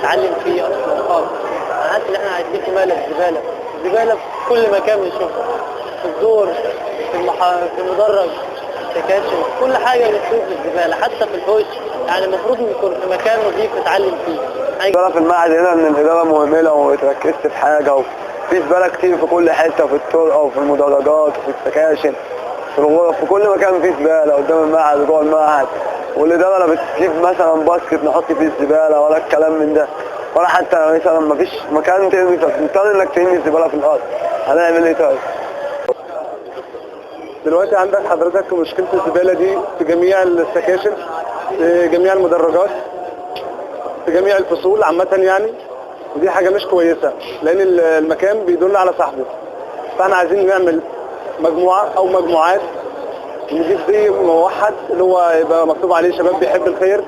نتعلم فيه اصلا خالص. انا حاسس ان احنا عايشين في مقلب زباله، زبالة في كل مكان بنشوفها، في الدور، في المدرج، سكاشن، كل حاجة بنشوف الزباله، حتى في الحوش. يعني المفروض نكون في مكان نظيف نتعلم فيه يعني. زبالة في المعهد هنا، ان الادارة مهملة وما بتركزش في حاجه، وفي زبالة كتير في كل حته، في الطرقه وفي المدرجات وفي السكاشن، في الغرف، في كل مكان في زباله، قدام المعهد وجوه المعهد. والادارة لا بتجيب مثلا basket نحط فيه الزبالة ولا الكلام من ده، ولا حتى مثلا ما فيش مكان ترمي، فبتضطر انك ترمي الزبالة في الارض. هنعمل ايه طيب؟ دلوقتي عندك حضرتك مشكلة الزبالة دي في جميع السكاشن، في جميع المدرجات، في جميع الفصول عامة يعني، ودي حاجة مش كويسة لأن المكان بيدل على صاحبه. فاحنا عايزين نعمل مجموعة أو مجموعات، نجيب زي موحد اللي هو يبقى مكتوب عليه شباب بيحب الخير،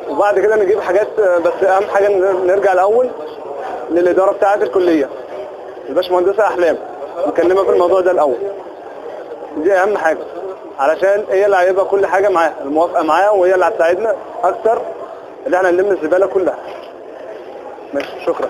وبعد كده نجيب حاجات. بس أهم حاجة نرجع الأول للإدارة بتاعة الكلية، الباشمهندسة أحلام، نكلمها في الموضوع ده الأول. دي اهم حاجه، علشان هي اللي هيبقى كل حاجة معاها، الموافقة معاها، وهي اللي هتساعدنا اكتر اللي احنا نلم الزبالة كلها. ماشي، شكرا.